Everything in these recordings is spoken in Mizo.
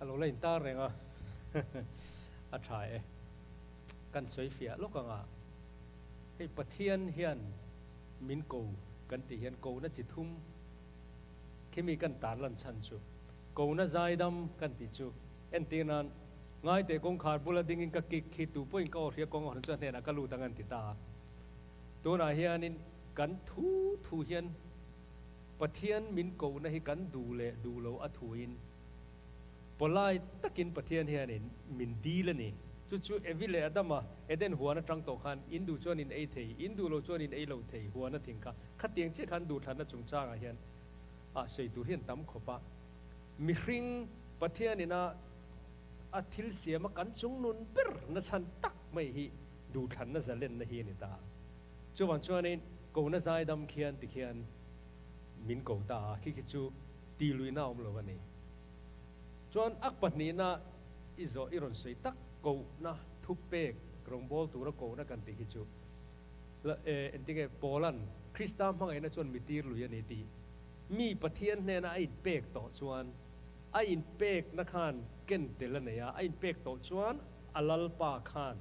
A lo la intar reng a, a tha e. Kan sawi fiah lawk ang a, hei Pathian hian min ko kan tih hian kona chi thum khimi kan tarlan chhan chu kona zaidam kan tih chu entir nan ngaite kawngkhar bula dingin ka kik khi tu pawhin ka aw hria kawng a hawn chuan hnenah ka lut ang an ti ta a. Tunah hianin kan thu thu hian Pathian min kohna hi kan duh leh duh lo a thuin polite takin Pathian hianin min dil a ni. Chu chu Evi leh Adama Eden huan atang tawh khan in duh chuan in ei thei, in duh lo chuan in ei lo thei huan a thing kha. Khatiang chiah khan duhthlanna chungchangah hian ah sawi tur hian tam khawp a. Mihring Pathianin a a thil siama kan chungnun ber na chhan tak mai hi duhthlanna zalenna hi a ni ta. Chuvang chuanin kona zaidam khian tikhian min ko ta a, khi khi chu ti luihna a awm lo a ni. Chuan ak pahnihna i zawh i rawn sawi tak kohna thupek rawngbâwl tura kohna kan tih hi chu engtinge Paulan Krista hmangaihna chuan mi tir lui a ni tih mi Pathian hnena a inpek tawh chuan a inpekna khan ken tel a nei a, a inpek tawh chuan a Lalpa khan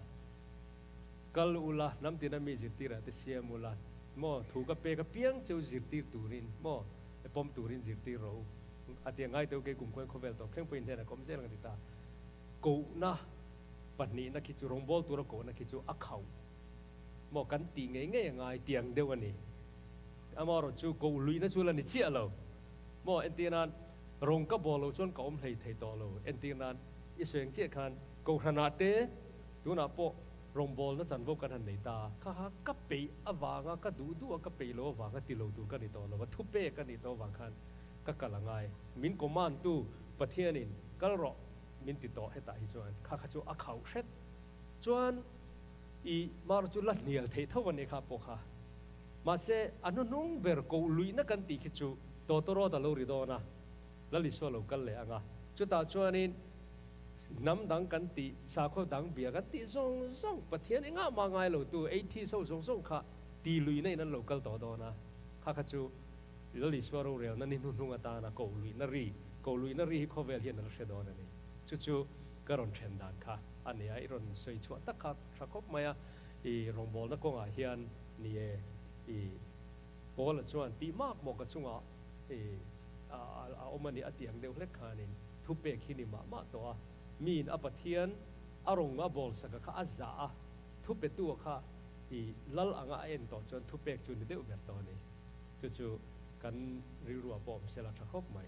Kal ula, hnam tina mi zirtirah te siam ula, maw, thu ka pek apiang cheu zirtir turin, maw, e pawm turin zirtir rawh u. A ti a, ngai teu kei kum khuan khawvel tawp thleng pawhin hnenah ka awm zel ang a ti ta. Kohna pahnihna khi chu, rawngbâwl tura kohna khi chu a khauh, maw, kan tih ngei ngei a ngai tiang deuh a ni. Amaherawhchu koh luihna chu la ni chiah lo, maw, entir nan rawng ka bawl lo chuan ka awm hlei thei tawh lo, entir nan i sawi ang chiah khan kohhranah te, Tunah pawh rawngbawlna chanvo kan han nei ta a, kha kha ka peih avanga ka duh duh a, ka peih lo avanga ti lo tur ka ni tawh lo a, thupek a nih tawh avang khan ka kal a ngai. Min command tu Pathianin kal rawh min ti tawh hetah hi chuan kha kha chu a khauh hret chuan i mar chu la hnial theih tho a nih kha pawh kha. Mahse a hnuhnung ber koh luihna kan tih khi chu tawtawrawt a lo ri dawn a, Lal Isua lo kal leh ang a, chutah chuanin Hnam dang kan tih, sakhaw dang bia kan tih zawng zawng, Pathian engah mah ngai lo tu, atheist ho zawng zawng kha ti luihna in an lo kal tawh dawn a, kha kha chu Lal Isua rorelna ni hnuhnung atana koh luihna ri, koh luihna ri hi khawvel hian an hre dawn a ni. Chu chu ka rawn then dan kha a ni a, i rawn sawi chhuah tak kha tha khawp mai a, i rawngbawlna kawngah hian ni e, i Paula chuan tih mak maw ka chungah i a awm a ni a tih ang deuh hlek khanin, Thupek hi ni mah mah tawh a, miin a Pathian a rawng a bawlsaka kha a zah a, thupetua kha i lal anga a en tawh chuan thupek chu ni deuh ber tawh a ni. Chu chu kan rilruah pawh awm sela tha khawp mai.